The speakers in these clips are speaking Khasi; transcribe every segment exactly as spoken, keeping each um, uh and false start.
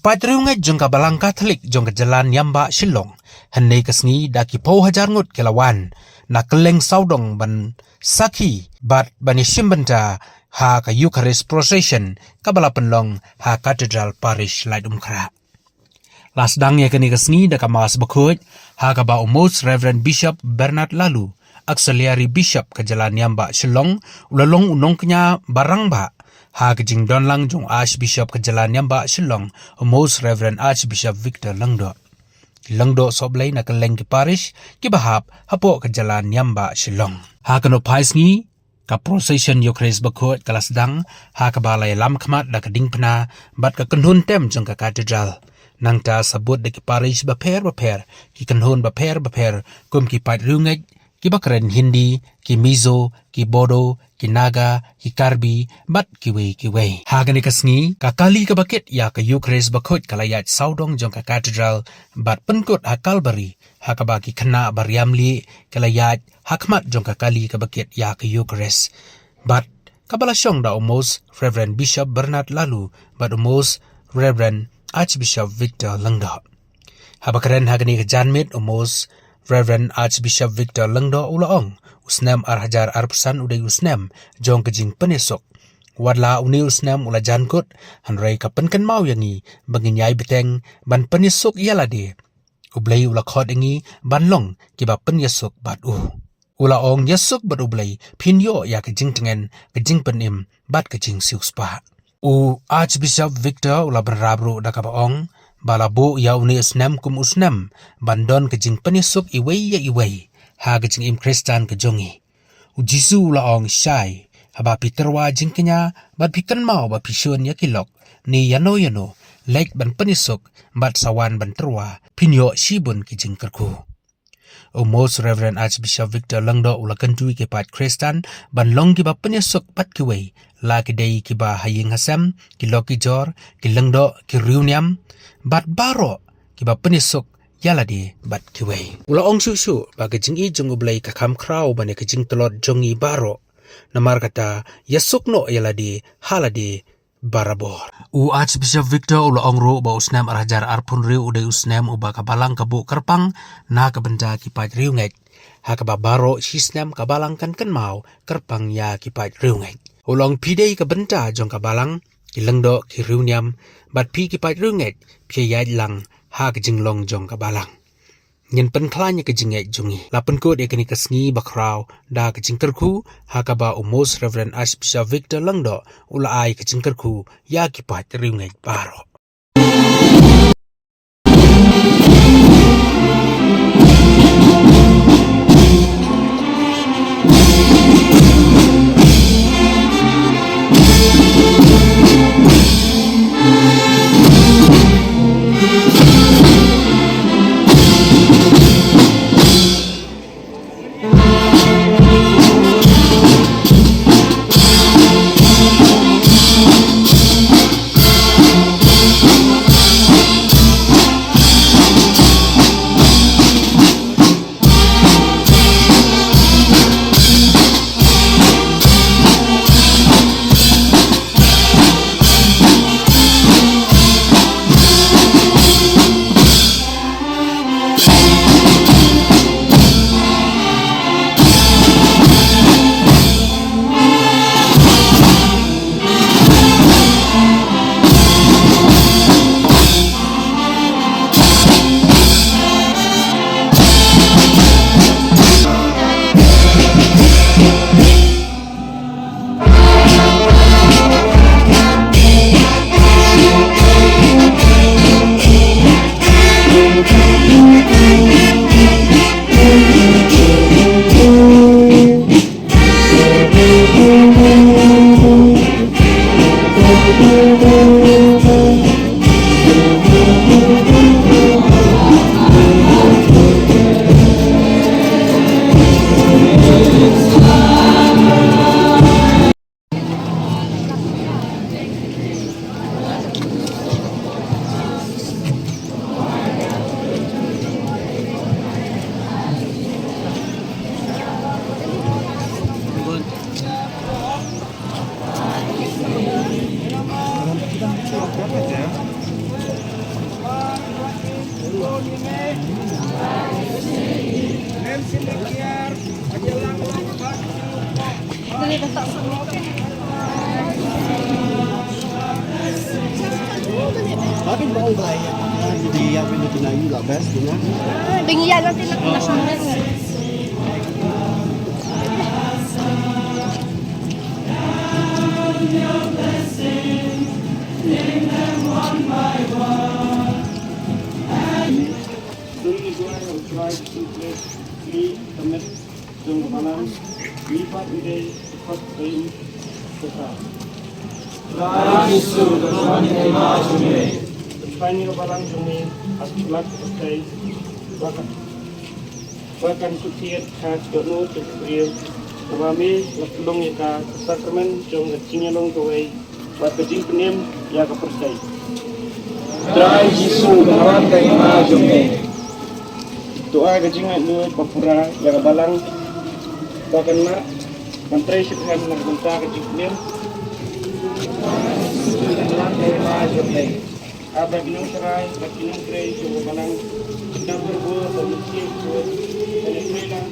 Paid riewngeit jong ka Balang Katholik jong ka jylla Niambah Shillong, hynne ka sngi da ki phew hajar ngut ki la wan na kylleng sawdong ban sakhi bad ban ïashim bynta ha ka Eucharist Procession kaba la pynlong ha Cathedral Parish Laitumkhrah. La sdang ïa kane ka sngi da ka Mass bakhuid ha kaba u Most Reverend Bishop Bernard Laloo, Auxiliary Bishop ka jylla Niambah Shillong, u la long u nongkñia ba rangbah ha ka jingdon lang jong Archbishop ka jylla Niambah Shillong, u Most Reverend Archbishop Victor Lyngdoh. Ki lyngdoh sohblei na kylleng ki parish kiba hap hapoh ka jylla Niambah Shillong. Ha kano phai sngi ka procession Eucharist bakhuid ka la sdang ha kaba la ïalam khmat da ka diengphna bad ka kynhun tem jong ka cathedral. Nangta sabut da ki parish bapher bapher, ki kynhun bapher bapher, kum ki paid riewngeit, kiba kren Hindi, ki Mizo, ki Bodo, ki Naga, ki Karbi bad kiwei kiwei. Ha kane ka sngi ka kali kaba kit ïa ka Eucharist bakhuid ka la ïaid sawdong jong ka cathedral bad pynkut ha Calvary, ha kaba ki khynnah ba riam lieh ki la ïaid ha khmat jong ka kali kaba kit ïa ka Eucharist. Bad kaba la shong da u Most Reverend Bishop Bernard Laloo bad u Most Reverend Archbishop Victor Lyngdoh. Haba kren ha kane ka janmiet u Most Reverend Archbishop Victor Lyngdoh u la ong, u snem ar hajar arphew san u dei u snem jong ka jingpynïasuk. Wat la une u snem u la jan kut, hynrei ka pynkynmaw ïa ngi ba ngin ïai bteng ban pynïasuk ïa lade. U Blei u la khot ïa ngi ban long kiba pynïasuk bad u. U la ong, ïasuk bad u Blei, phin ïoh ïa ka jingtngen, ka jingpynim bad ka jingsiewspah. U Archbishop Victor u la bynrap ruh da kaba ong ba la buh ïa une u snem kum u snem ban don ka jingpynïasuk iwei ïa iwei ha ka jingim Khristan ka jong ngi. U Jisu u la ong, shai, haba phi tyrwa jingkñia bad phi kynmaw ba phi shun ïa ki lok ne ïano ïano, leit ban pynïasuk bad sa wan ban tyrwa, phin ïoh shibun ki jingkyrkhu. U Most Reverend Archbishop Victor Lyngdoh u la kyntu ïa ki paid Khristan ban long kiba pynïasuk bad kiwei, la ki dei kiba ha ïing ha sem, ki lok ki jor, ki lyngdoh, ki riewniam bad baroh kiba pynïasuk ïa lade bad kiwei. U la ong shuh shuh ba ka jingïeit jong u Blei ka kham khraw ban ïa ka jingtlot jong ngi baroh. Namar kata, ïasuk noh ïa lade ha lade barabor. U Archbishop Victor u la ong ruh ba u snem ar hajar arphew hynriew u dei u snem uba ka Balang ka buh kyrpang na ka bynta ki paid riewngeit, ha kaba baroh shi snem ka Balang kan kynmaw kyrpang ïa ki paid riewngeit. U la ong, phi dei ka bynta jong ka Balang, ki lyngdoh, ki riewniam bad phi ki paid riewngeit phi ïaid lang ha ka jinglong jong ka Balang. Ngin pynkhlaiñ ïa ka jingngeit jong ngi. La pynkut ïa kane ka sngi bakhraw da ka jingkyrkhu, ha kaba u Most Reverend Archbishop Victor Lyngdoh u la ai ka jingkyrkhu ïa ki paid riewngeit baroh. Bakit ba ang bahay yan? Ah, hindi yan pinatinayu la best, di ba? Tingnan natin ang pinaka. Dul ni duai ong trai tu ples ni temet jong balang ni pat ni dei pat dei kata. Trai Jisu, ka tuan ni ma jong me. Trai ni balang jong me, at lak kata. Bakan bakan kutiet ka jong no tu priu. Kaba me lak long ya ka sakramen jong ka jingïalong kawei. Bad ka jingpynim ïa ka pyrthei. Trai Jisu, ka wan ka hima jong me. To ai ka jingngeit lut ba pura ïa ka balang ba kan lah ban trei shitrhem na ka bynta ka jingpynim. Ka wan ka hima jong me. Aba ki nongtrai, ba ki nongtrei jong ka balang. Ka pyrthei ba ki trei lang.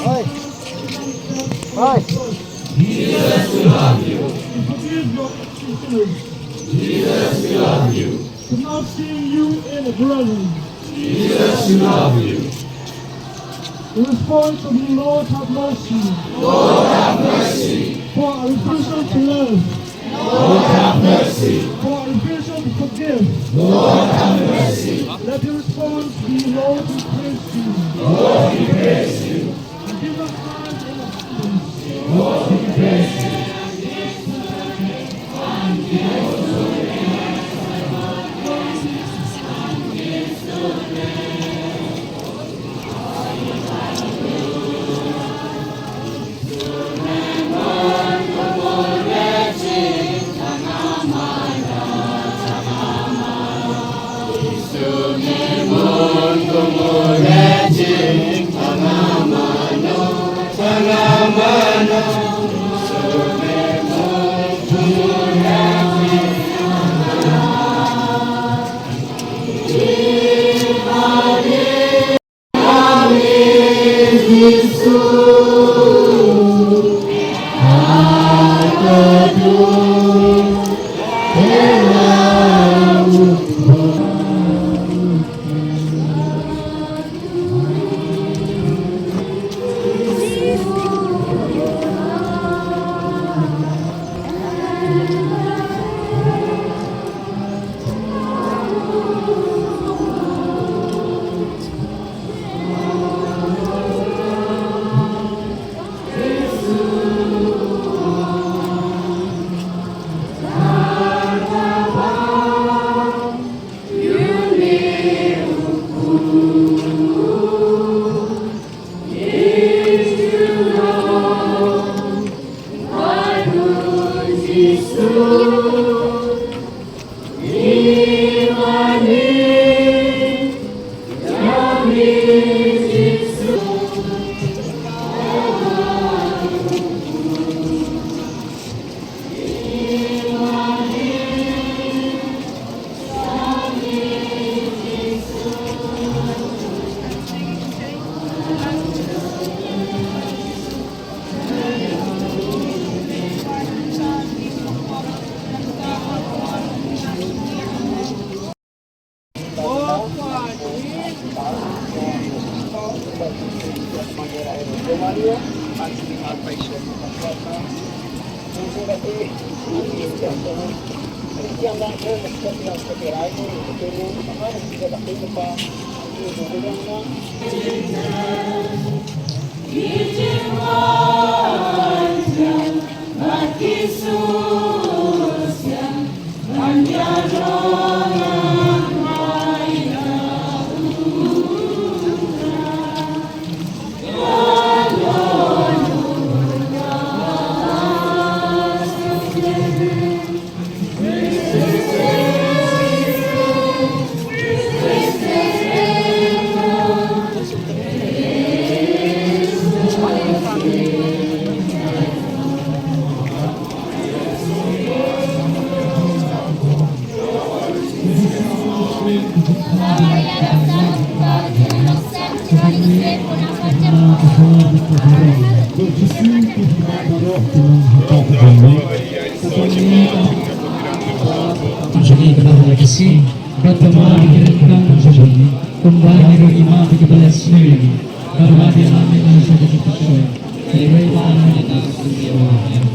Hi. Hi. To not seeing you in a dwelling. Jesus, we love you. The response will be, Lord, have mercy. Lord, have mercy. For our refusal to love. Lord, have mercy. For our refusal to forgive. Lord, have mercy. Let the response be, Lord, we praise you. Lord, we praise you. And give us life in abundance. Lord, we praise you. Jong ngi ka Balang Khasi, bad ba ma ki rynsan jong ngi, kumba ngi ruh ngi map ïa kiba leh sniew ïa ngi, bad wat ïalam ïa ngi sha ka jingpynshoi, hynrei wat ïalam ïa ngi sha ka jingpynshoi.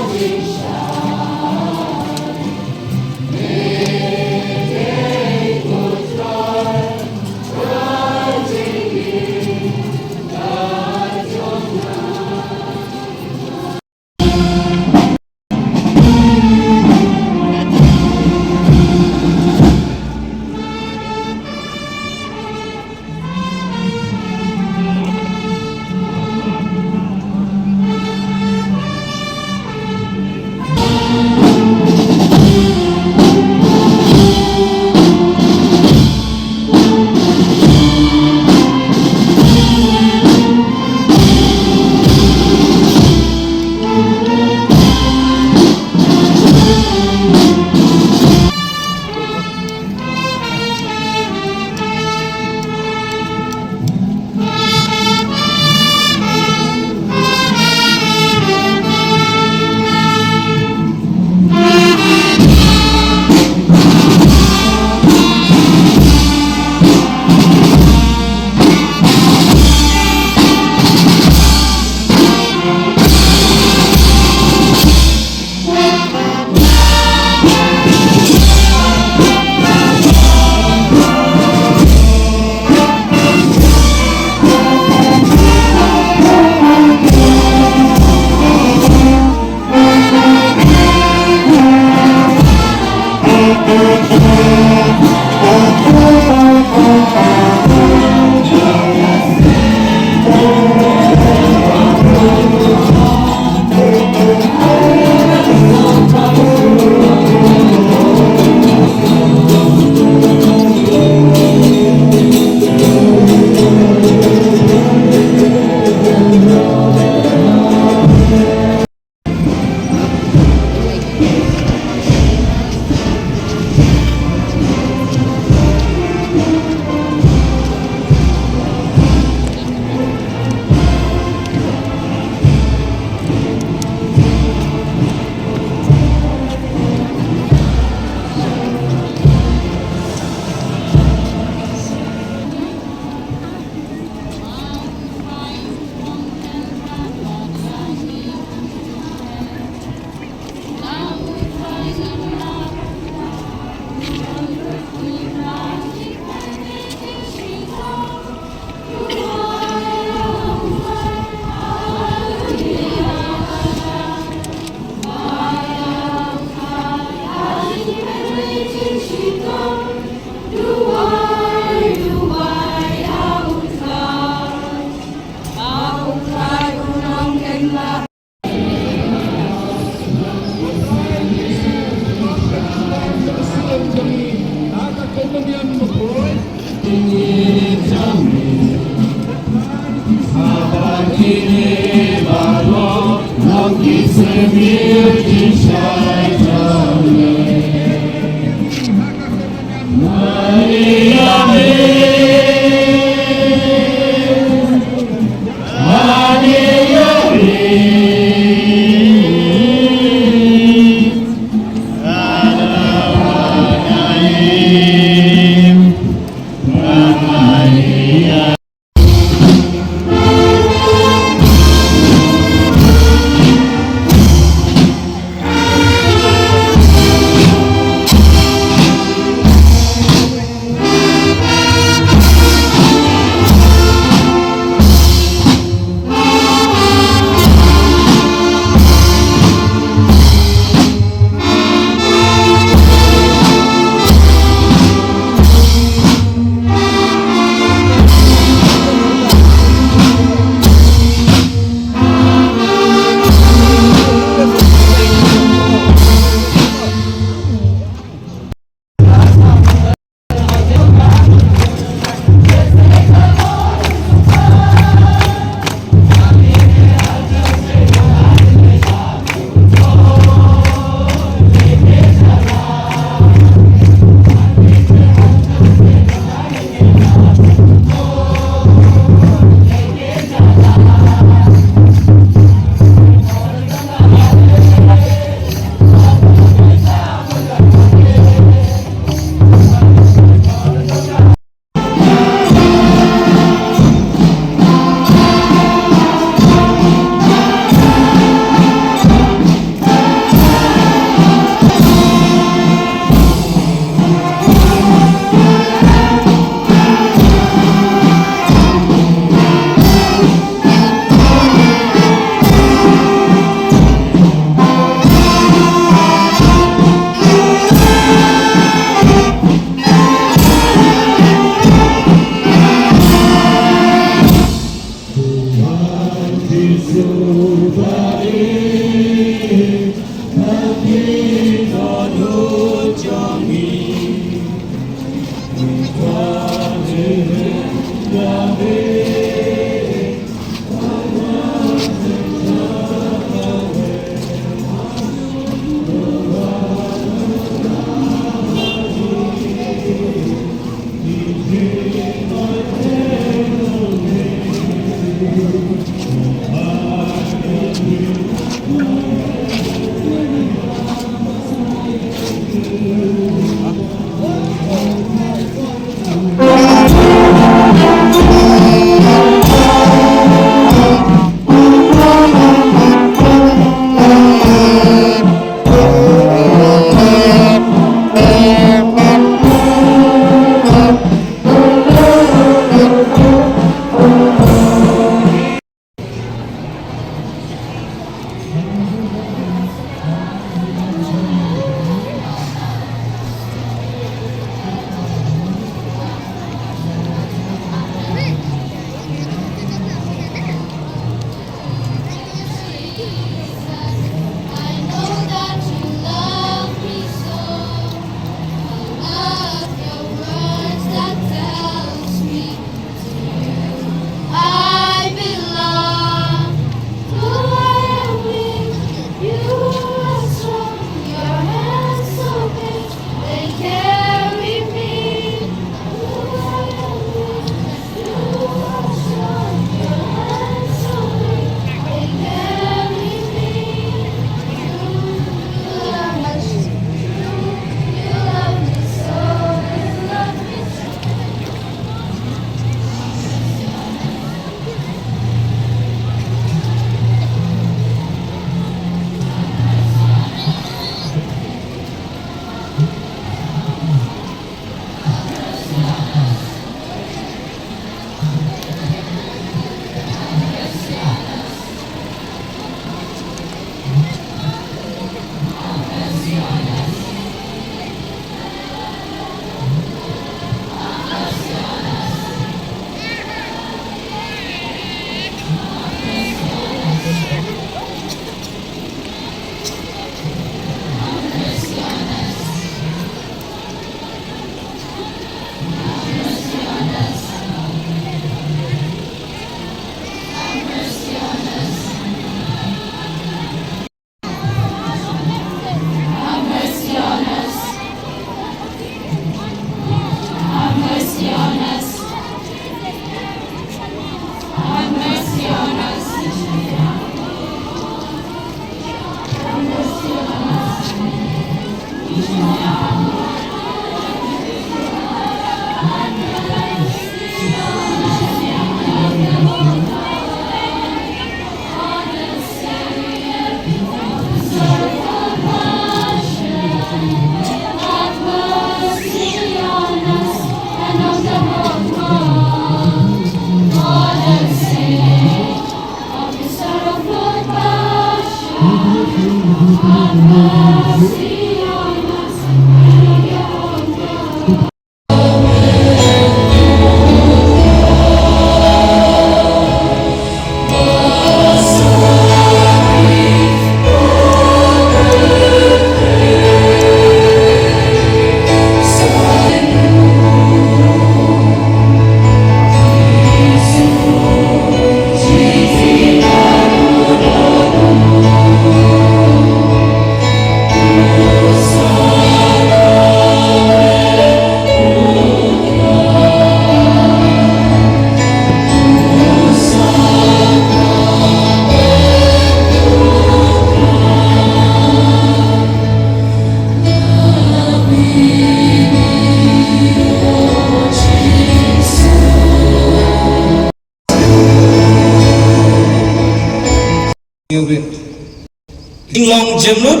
Jinglong jemlut,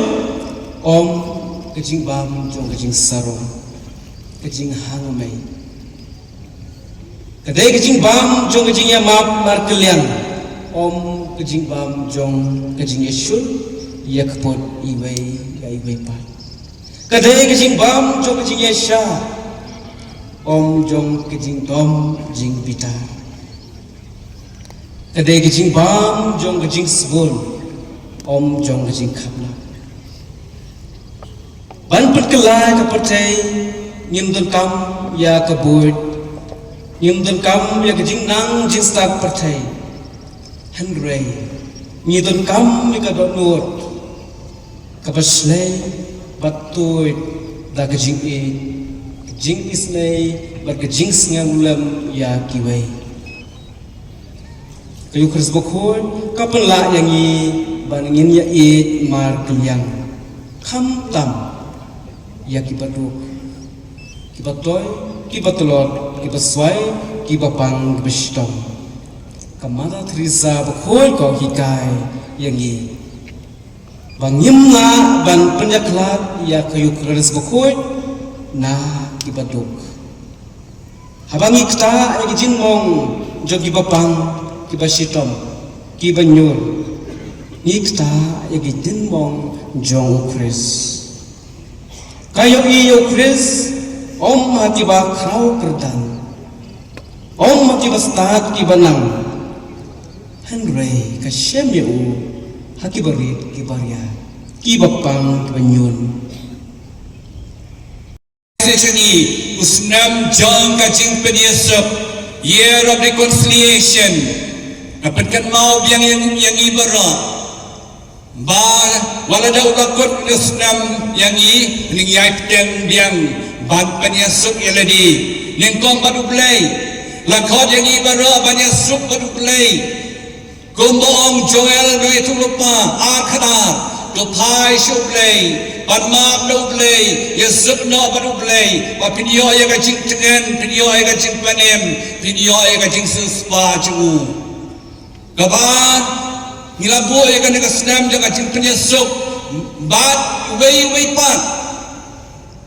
ym ka jingbam jong ka jingsarong, ka jinghangmei. Ka dei ka jingbam jong ka jingïamap markylliang, ym ka jingbam jong ka jingïashun ïakput iwei ïa iwei pat. Ka dei ka jingbam jong ka jingïaishah, ym jong ka jingdom jingbitar. Ka dei ka jingbam jong ka jingsbun, ym jong ka jingkhapnam. Ban pynkylla ka pyrthei, ngim donkam ïa ka buit, ngim donkam ïa ka jingnang jingstad pyrthei. Hynrei ngi donkam ïa ka dohnud kaba shlei bad tuid da ka jingïeit, ka jingisynei bad ka jingsngewlem ïa kiwei. Ka Ïukharist Bakhuid ka pynlah ïa ngi ban ngin ïaieit markylliang, khamtam ïa kiba duk, kiba toi, kiba tlot, kiba swai, kiba pang, kiba shitom. Ka Mother Teresa Bakhuid ka hikai ïa ngi ba ngim lah ban pynïakhlad ïa ka Ïukharist Bakhuid na kiba duk. Haba ngi ktah ïa ki jingmong jong kiba pang, kiba shitom, kiba ñiur, ngi ktah ïa ki jingmong jong u Khrist. Ka ïohi ïa u Khrist ym ha kiba khraw kyrdan, ym ha kiba stad kiba nang, hynrei ka shem ïa u ha kiba rit kiba ria, kiba pang kiba ñiun. Shisha ngi, u snem jong ka jingpynïasuk, Year of Reconciliation, ka pynkynmaw biang ïa ngi baroh ba wat la da u la kut u snem ïa ngi, ngin ïai bteng biang ban pynïasuk ïa lade nyngkong bad U Blei. La khot ïa ngi baroh ban ïasuk bad U Blei. Kumba ong Joel nongïathuhlypa ar khadar, to phai sha U Blei, pan map na U Blei, ïasuk noh bad U Blei, ba phin ïoh ïa ka jingtngen, phin ïoh ïa ka jingpynim, phin ïoh ïa ka jingsiewspah jong u. Kaba ngi la buh ïa kane ka snem jong ka jingpynïasuk bad uwei uwei pat.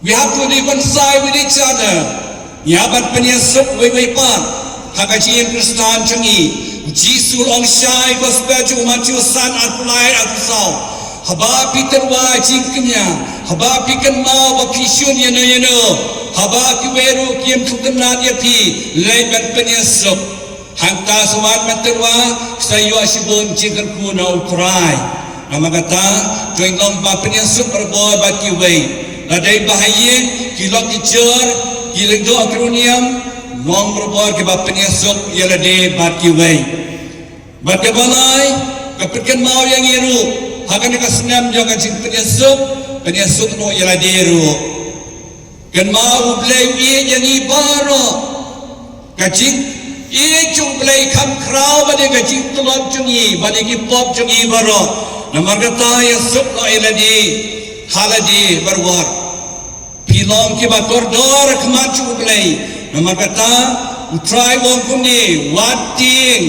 We have to reconcile with each other. Ngi hap ban pynïasuk uwei uwei pat ha ka jingim Khristan jong ngi. U Jisu u la ong shai, Gospel jong u Mathaios san, arphew lai, arphew saw: Haba phi tyrwa jingkñia, haba phi kynmaw ba phi shun ïano ïano, haba kiwei ruh ki ïam sngewtynnat ïa phi, leit ban pynïasuk. Hangta sa wan ban tyrwa, sa ïoh shibun jingkyrkhu na U Trai. Namar kata, to ngin long ba pynïasuk barabor bad kiwei. Lada dei ba ha ïing ki lok ki jor, ki lyngdoh ki riewniam, long barabor kiba pynïasuk ïa lade bad kiwei. Bad kaba lai, ka pynkynmaw ïa ngi ruh ha kane ka snem jong ka jingpynïasuk, pynïasuk noh ïa lade ruh. Kynmaw, U Blei u ïeit ïa ngi baroh. Ka jingïeit jong U Blei kham khraw bad ïa ka jingtlot jong ngi, bad ïa ki pop jong ngi baroh. Namar kata ïasuk noh ïa lade ha lade barabor. Phi long kiba kordor ha khmat jong U Blei. Namar kata U Trai u ong kumne: Wat tieng,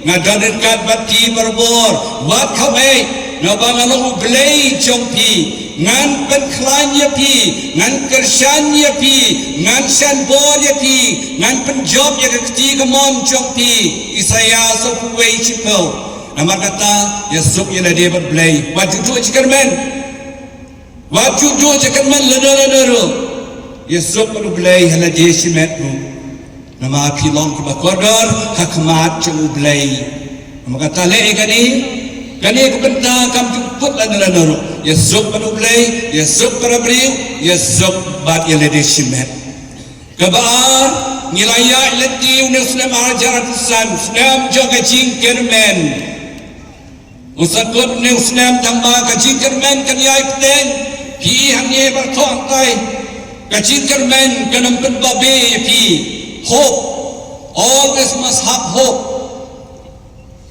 nga don ryngkat bad phi barabor. Wat khawei, naba nga long U Blei jong phi. Ngan pynkhlaiñ ïa phi, ngan kyrshan ïa phi, ngan shan bor ïa phi, ngan pynjop ïa ka kti kamon jong phi. Isaïah sawphew wei, shiphew. Namar kata, ïa suk ïa lade bad U Blei. Wat ju duh jingkyrmen. Wat ju duh jingkyrmen lano lano ruh. Ïa suk bad U Blei ha lade shimet ruh. Namar phi long kiba kordor ha khmat jong U Blei. Namar kata leh ïa kane, kane ka bynta kam ju put lano lano ruh. Ïa suk bad U Blei, ïa suk para briew, ïa suk bad ïa lade shimet. Kaba ar, ngi la ïaid lynti une u snem ar hajar arphew san, snem jong ka jingkyrmen. U sa kut une u snem tang ba ka jingkyrmen kan ïai pynbeit, phi hangne bad thoh hangtai. Ka jingkyrmen kan ym pynbabe ïa phi. Hope. Always must have hope.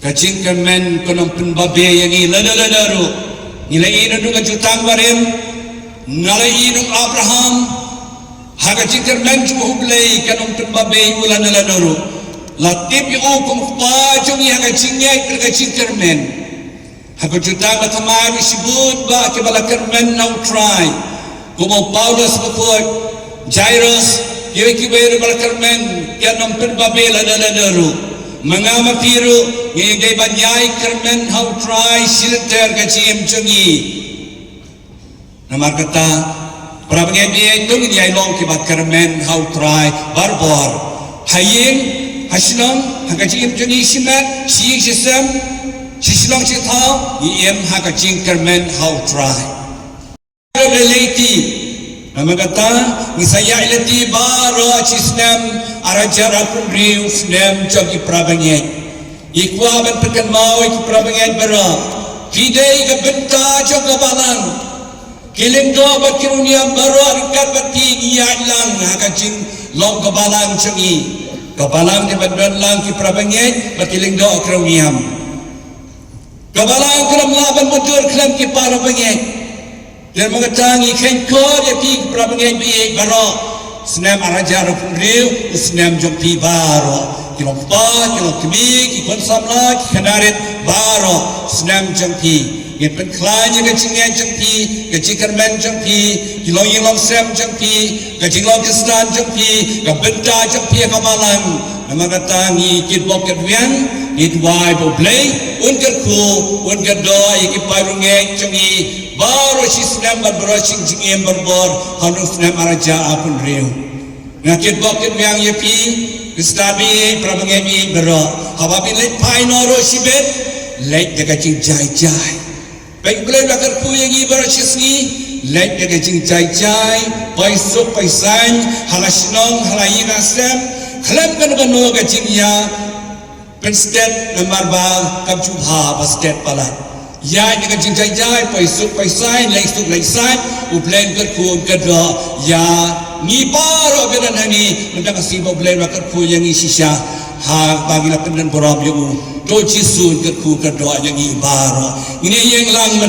Ka jingkyrmen kan ym pynbabe ïa ngi lano lano ruh. Ngi la ïohi naduh ka jutang barim. Nga la ïohi na u Abraham. Ha ka jingkyrmen jong U Blei kan ym pynbabe ïa u lano lano ruh. La tip ïa u kum u kpa jong ngi ha ka jingngeit bad ka jingkyrmen. Ha ka jutang ba thymmai ruh shibun bah kiba la kyrmen na U Trai. Kum u Paulus bakhuid, Jairus, kiwei kiwei ruh ba la kyrmen, kan ym pynbabe lano lano ruh. Ma nga ma phi ruh, ngi dei ban ïai kyrmen ha U Trai shi lynter ka jingim jong ngi. Namar kata, para bangeit, to ngin ïai long kiba kyrmen ha U Trai barabor. Ha ïing, ha shnong, ha ka jingim jong ngi shimet, shi ïing shi sem, shi shnong shi thaw, ngi im ha ka jingkyrmen ha U Trai. Lynti. Namar kata, ngi sa ïaid lynti baroh shi snem ar hajar arphew hynriew, snem jong ki para bangeit. Ngi kwah ban pynkynmaw ïa ki para bangeit baroh. Phi dei ka bynta jong ka balang. Ki lyngdoh bad ki riewniam baroh ryngkat bad phi ngi ïaid lang ha ka jinglong ka balang jong ngi. Ka balang dei ban don lang ki para bangeit bad ki lyngdoh ki riewniam. Ka balang ka lam lah ban mutdur khlem ki para bangeit. Te namar kata ngi kheiñ khot ïa phi ki para bangeit ba ïeit baroh. Snem ar hajar arphew hynriew u snem jong phi baroh. Ki long kpa, ki long kmie, ki khun samla, ki khynnah rit baroh. Snem jong phi. Ngin pynkhlaiñ ïa ka jingngeit jong phi, ka jingkyrmen jong phi, ki longïing longsem jong phi, ka jinglong khristan jong phi, ka bynta jong phi ha ka balang. Namar kata ngi kitbok kitwiang, ngi duwai ba U Blei un kyrkhu, un kyrdoh ïa ki paidbah jong ngi baroh shi snem bad baroh shi jingim barabor ha une u snem ar hajar arphew hynriew. Nga kitbok kitwiang ïa phi, khristan baieit, para bangeit baieit baroh. Haba phin leit phai noh ruh shibit, leit da ka jingjai jai. Peit, U Blei u la kyrkhu ïa ngi baroh shi sngi, leit da ka jingjai jai, poi suk poi saiñ, ha la shnong, ha la ïing ha sem, khlem kano kano ka jingïa pynstet namar ba kam ju bha ba stet palat. Ïaid da ka jingjai jai, poi suk poi saiñ, leit suk leit saiñ, U Blei un kyrkhu un kyrdoh ïa ngi baroh ba don hangne, mynta ka sngi ba U Blei u la kyrkhu ïa ngi shisha, haba ngi la pyndon burom ïa u. To Jisu un kyrkhu kyrdoh ïa ngi baroh. Ngin ïeng lang.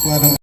Kwah dang